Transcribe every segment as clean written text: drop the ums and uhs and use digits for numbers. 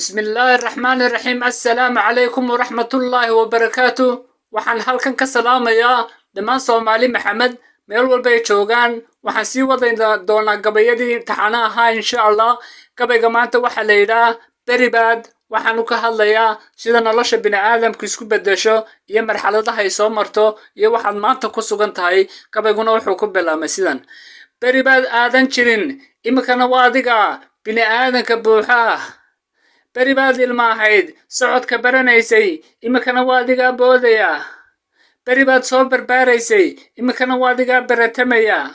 Bismillaahi raxmaani raxiim. Assalaamu calaykum waraxmatullaahi wabarakaatu. Waxaan halkan ka salaamayaa dhammaan Soomaali Maxamed meel walba ay joogaan. Waxaan sii wadayn doonaa gabayadii imtixaana ahaa, insha Allah. Gabayga maanta waxaa la yidhaah Beribaad. Waxaanu ka hadlayaa sida nolosha bini'aadamku isku beddesho iyo marxaladaha ay soo marto iyo waxaad maanta ku sugan tahay. Gabayguna wuxuu ku bilaabmay sidan: Beribaad aadan jirin, iminkana waa adiga bini'aadanka buuxa ah. Beri baad ilma ahayd, socodka baranaysay, iminkana waa adigaa boodaya. Beri baad soo barbaaraysay, iminkana waa adigaa baratamaya.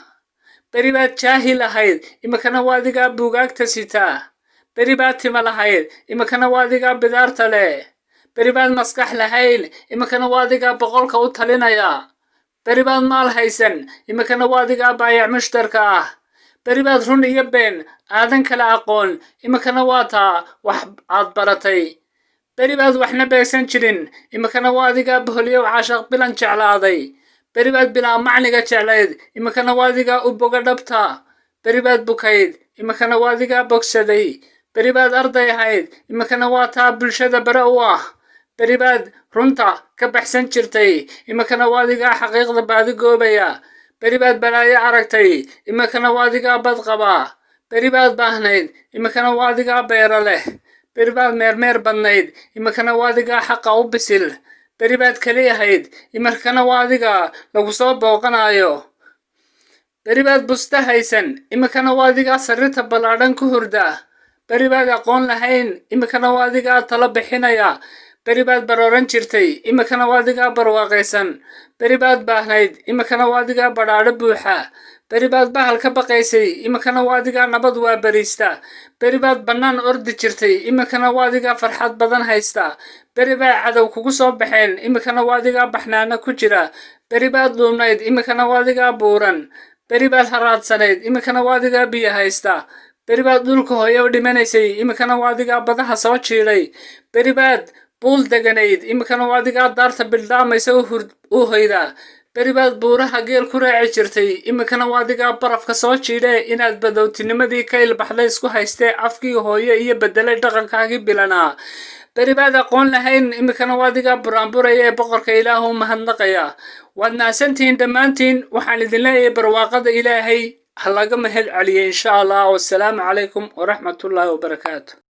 Beri baad jaahil ahayd, iminkana waa adigaa buugaagta sitaa. Beri baad tima lahayd, iminkana waa adigaa bidaarta leh. Beri baad maskax lahayn, iminkana waa adigaa boqolka u talinaya. Beri baad maal haysan, iminkana waa adigaa baayac mushtarka ah. Beri baad run iyo been aadan kala aqoon, iminkana waa taa wax aad baratay. Beri baad waxna beegsan jirin, iminkana waa adigaa boholyow caashaq bilan jeclaaday. Beri baad bilaa macniga jeclayd, iminkana waa adigaa u boga dhabta. Beri baad bukayd, iminkana waa adigaa bogsaday. Beri baad arday ahayd, iminkana waa taa bulshada bare u ah. Beri baad runta ka baxsan jirtay, iminkana waa adigaa xaqiiqda baadigoobaya. Beri baad balaayo aragtay, iminkana waa adigaa bad qabaa. Beri baad baahnayd, iminkana waa adigaa beero leh. Beri baad meermeer badnayd, iminkana waa adigaa xaqa u bisil. Beri baad keli ahayd, iminkana waa adiga lagu soo booqanayo. Beri baad busta haysan, iminkana waa adigaa sariirta ballaadhan ku hurda. Beri baad aqoon lahayn, iminkana waa adigaa talo bixinaya. Beri baad barooran jirtay, iminkana waa adigaa barwaaqaysan. Beri baad baahnayd, iminkana waa adigaa badhaadho buuxa. Beri baad bahal ka baqaysay, iminkana waa adigaa nabad waa beriista. Beri baad bannaan ordi jirtay, iminkana waa adigaa farxad badan haysta. Beri baa cadow kugu soo baxeen, iminkana waa adigaa baxnaano ku jira. Beri baad dhuubnayd, iminkana waa adigaa buuran. Beri baad haraadsanayd, iminkana waa adigaa biyo haysta. Beri baad dhulka hooye u dhimanaysay, iminkana waa adigaa badaha soo jiidhay. Beri baad buul deganayd, iminkana waa adigaa daarta bildhaamaysa u hoyda. Beri baad buuraha geel ku raaci jirtay, iminkana waa adigaa barafka soo jiidhe. Inaad badowtinimadii ka ilbaxday isku haystee afkii hooye iyo bedelay dhaqankaagii bilanaa. Beri baad aqoon lahayn, iminkana waa adigaa buraanburaya ee boqorka Ilaahu mahadnaqaya. Waad mahadsantihiin dhammaantiin. Waxaan idin leeyahay, barwaaqada Ilaahay ha laga mahad celiyay, insha Allah. Wassalaamu calaykum waraxmatullaahi wabarakaatu.